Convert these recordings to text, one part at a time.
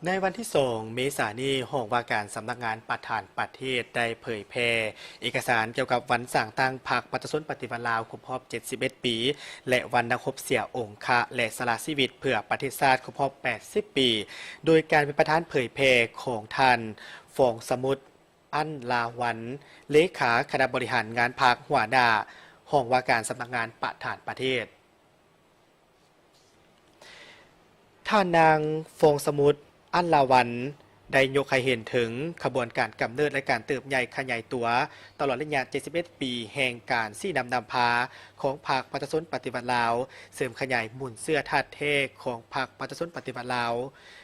ໃນວັນທີສອງເມສານີ້, ຫ້ອງວ່າການສຳນັກງານປະທານປະເທດໄດ້ເຜີຍແຜ່ເອກະສານກ່ຽວກັບວັນສ້າງຕັ້ງພັກປະຊາຊົນປະຕິວັດລາວຄົບຮອບເຈັດສິບເອັດປີ ແລະ ວັນນັກຮົບເສຍອົງຄະ ແລະ ສະຫຼະຊີວິດເພື່ອປະເທດຊາດຄົບຮອບແປດສິບປີ, ໂດຍການເປັນປະທານເຜີຍແຜ່ຂອງທ່ານ ຟອງສະໝຸດ ອັນລາວັນ ເລຂາຄະນະບໍລິຫານງານພັກ, ຫົວໜ້າຫ້ອງວ່າການສຳນັກງານປະທານປະເທດ. ທ່ານນາງ ຟອງສະໝຸດ ອັນລາວັນ ໄດ້ຍົກໃຫ້ເຫັນເຖິງຂະບວນການກຳເນີດ ແລະ ການເຕີບໃຫຍ່ຂະຫຍາຍຕົວ ຕະຫຼອດໄລຍະເຈັດສິບເອັດປີແຫ່ງການຊີ້ນຳນຳພາຂອງພັກປະຊາຊົນປະຕິວັດລາວ, ເສີມຂະຫຍາຍມູນເຊື້ອທາດແທ້ຂອງພັກປະຊາຊົນປະຕິວັດລາວ.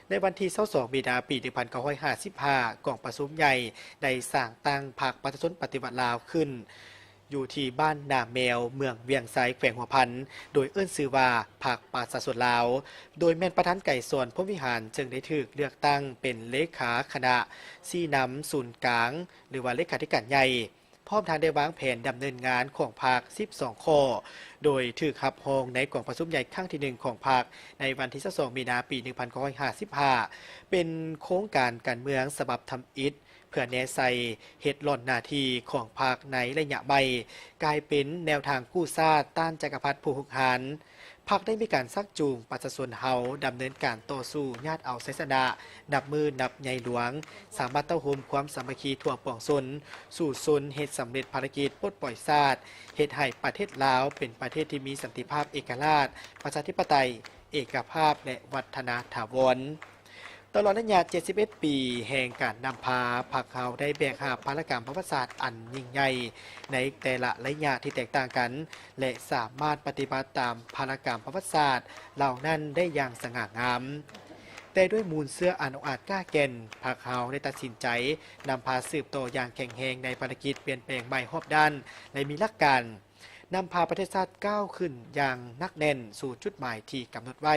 ໃນວັນທີຊາວສອງມີນາ ປີໜຶ່ງພັນເກົ້າຮ້ອຍຫ້າສິບຫ້າ ກອງປະຊຸມໃຫຍ່ໄດ້ສ້າງຕັ້ງພັກປະຊາຊົນປະຕິວັດລາວຂຶ້ນ ຢູ່ທີ່ບ້ານນາແມວ ເມືອງວຽງໄຊ ແຂວງຫົວພັນ, ໂດຍເອີ້ນຊື່ວ່າພັກປະຊາຊົນລາວ, ໂດຍແມ່ນປະທານໄກສອນ ພົມວິຫານ ເຊິ່ງໄດ້ຖືກເລືອກຕັ້ງເປັນເລຂາຄະນະຊີ້ນຳສູນກາງ ຫຼືວ່າເລຂາທິການໃຫຍ່, ພ້ອມທັງໄດ້ວາງແຜນດຳເນີນງານຂອງພັກສິບສອງຂໍ້ ໂດຍຖືກຮັບຮອງໃນກອງປະຊຸມໃຫຍ່ຄັ້ງທີໜຶ່ງຂອງພັກ ໃນວັນທີຊາວສອງມີນາ ປີໜຶ່ງພັນເກົ້າຮ້ອຍຫ້າສິບຫ້າ ເປັນໂຄງການການເມືອງສະບັບທຳອິດ ເພື່ອແນໃສ່ເຮັດລ່ອນໜ້າທີ່ຂອງພັກໃນໄລຍະໃໝ່, ກາຍເປັນແນວທາງກູ້ຊາດຕ້ານຈັກກະພັດຜູ້ຮຸກຮານ. ພັກໄດ້ມີການຊັກຈູງປະຊາຊົນເຮົາດຳເນີນການຕໍ່ສູ້ຍາດເອົາໄຊຊະນະ ນັບມື້ນັບໃຫຍ່ຫຼວງ, ສາມາດເຕົ້າໂຮມຄວາມສາມັກຄີທົ່ວປວງຊົນ, ສູ້ຊົນເຮັດສຳເລັດພາລະກິດປົດປ່ອຍຊາດ, ເຮັດໃຫ້ປະເທດລາວເປັນປະເທດທີ່ມີສັນຕິພາບ, ເອກະລາດ, ປະຊາທິປະໄຕ, ເອກະພາບ ແລະ ວັດທະນາຖາວອນ. ຕະຫຼອດໄລຍະເຈັດສິບເອັດປີແຫ່ງການນຳພາ, ພັກເຮົາໄດ້ແບກຫາບພາລະກຳປະຫວັດສາດອັນຍິ່ງໃຫຍ່ໃນແຕ່ລະໄລຍະທີ່ແຕກຕ່າງກັນ ແລະ ສາມາດປະຕິບັດຕາມພາລະກຳປະຫວັດສາດເຫຼົ່ານັ້ນໄດ້ຢ່າງສະຫງ່າງາມ. ແຕ່ດ້ວຍມູນເຊື້ອອັນອົງອາດກ້າແກ່ນ, ພັກເຮົາໄດ້ຕັດສິນໃຈນຳພາສືບຕໍ່ຢ່າງແຂງແຮງໃນພາລະກິດປ່ຽນແປງໃໝ່ຮອບດ້ານ ແລະ ມີຫຼັກການ. ນຳພາປະເທດຊາດກ້າວຂຶ້ນຢ່າງໜັກແໜ້ນສູ່ຈຸດໝາຍທີ່ກຳນົດໄວ້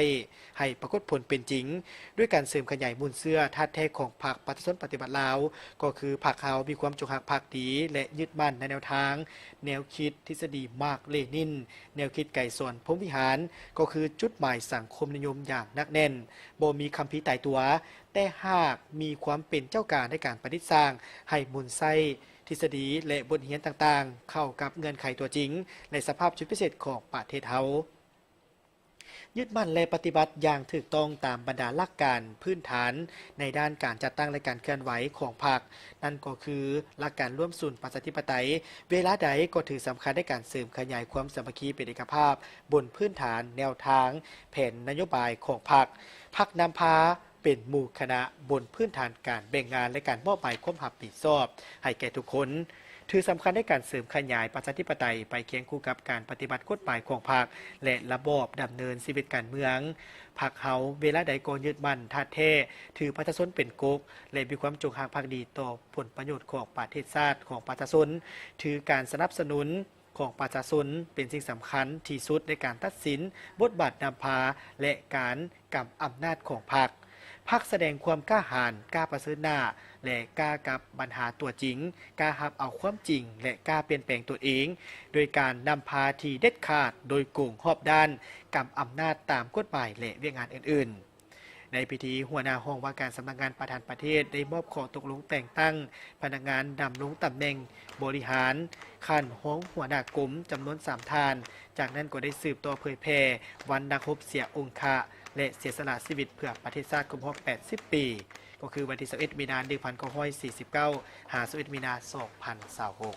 ໃຫ້ປາກົດຜົນເປັນຈິງ ດ້ວຍການເສີມຂະຫຍາຍມູນເຊື້ອທາດແທ້ຂອງພັກປະຊາຊົນປະຕິວັດລາວ, ກໍຄືພັກເຮົາມີຄວາມຈົງຮັກພັກດີ ແລະ ຍຶດໝັ້ນໃນແນວທາງ, ແນວຄິດ, ທິດສະດີ ມາກ ເລນິນ, ແນວຄິດໄກສອນ ພົມວິຫານ, ກໍຄືຈຸດໝາຍສັງຄົມນິຍົມຢ່າງໜັກແໜ້ນ, ບໍ່ມີຄຳພີຕາຍຕົວ, ແຕ່ຫາກມີຄວາມເປັນເຈົ້າການໃນການປະດິດສ້າງ ໃຫ້ໝູນໃຊ້ທິດສະດີ ແລະ ບົດຮຽນຕ່າງໆ ເຂົ້າກັບເງື່ອນໄຂຕົວຈິງ ແລະ ສະພາບຊີວິດພິເສດຂອງປະເທດເຮົາ. ຍຶດໝັ້ນ ແລະ ປະຕິບັດຢ່າງຖືກຕ້ອງຕາມບັນດາຫຼັກການພື້ນຖານໃນດ້ານການຈັດຕັ້ງ ແລະ ການເຄື່ອນໄຫວຂອງພັກ, ນັ້ນກໍຄືຫຼັກການລວມສູນປະຊາທິປະໄຕ, ເວລາໃດກໍຖືສຳຄັນໃນການເສີມຂະຫຍາຍຄວາມສາມັກຄີເປັນເອກະພາບ ບົນພື້ນຖານແນວທາງແຜນນະໂຍບາຍຂອງພັກ. ພັກນຳພາ ເປັນໝູ່ຄະນະບົນພື້ນຖານການແບ່ງງານ ແລະ ການມອບໝາຍຄວາມຮັບຜິດຊອບໃຫ້ແກ່ທຸກຄົນ, ຖືສຳຄັນໃນການເສີມຂະຫຍາຍປະຊາທິປະໄຕໄປຄຽງຄູ່ກັບການປະຕິບັດກົດໝາຍຂອງພັກ ແລະ ລະບອບດຳເນີນຊີວິດການເມືອງ. ພັກເຮົາເວລາໃດກໍຍຶດໝັ້ນທາດແທ້ ຖືປະຊາຊົນເປັນກົກ ແລະ ມີຄວາມຈົງຮັກພັກດີຕໍ່ຜົນປະໂຫຍດຂອງປະເທດຊາດ, ຂອງປະຊາຊົນ, ຖືການສະໜັບສະໜູນ ຂອງປະຊາຊົນເປັນສິ່ງສຳຄັນທີ່ສຸດໃນການຕັດສິນບົດບາດນຳພາ ແລະ ການກຳອຳນາດຂອງພັກ. ພັກສະແດງຄວາມກ້າຫານ, ກ້າປະເຊີນໜ້າ ແລະ ກ້າກັບບັນຫາຕົວຈິງ, ກ້າຮັບເອົາຄວາມຈິງ ແລະ ກ້າປ່ຽນແປງຕົວເອງ ໂດຍການນຳພາທີ່ເດັດຂາດ, ໂດຍກົງ, ຮອບດ້ານ, ກຳອຳນາດຕາມກົດໝາຍ ແລະ ວຽກງານອື່ນໆ. ໃນພິທີ, ຫົວໜ້າຫ້ອງວ່າການສຳນັກງານປະທານປະເທດໄດ້ມອບຂໍ້ຕົກລົງແຕ່ງຕັ້ງພະນັກງານດຳລົງຕຳແໜ່ງບໍລິຫານຂັ້ນຮອງຫົວໜ້າກົມຈຳນວນສາມທ່ານ. ຈາກນັ້ນກໍໄດ້ສືບຕໍ່ເຜີຍແຜ່ວັນນັກຮົບເສຍອົງຄະ ແລະ ເສຍສະຫຼະຊີວິດເພື່ອປະເທດຊາດຄົບຮອບແປດສິບປີ, ກໍຄືວັນທີຊາວເອັດມີນາ ໜຶ່ງພັນເກົ້າຮ້ອຍສີ່ສິບເກົ້າ ຫາ ຊາວເອັດມີນາ ສອງພັນຊາວຫົກ.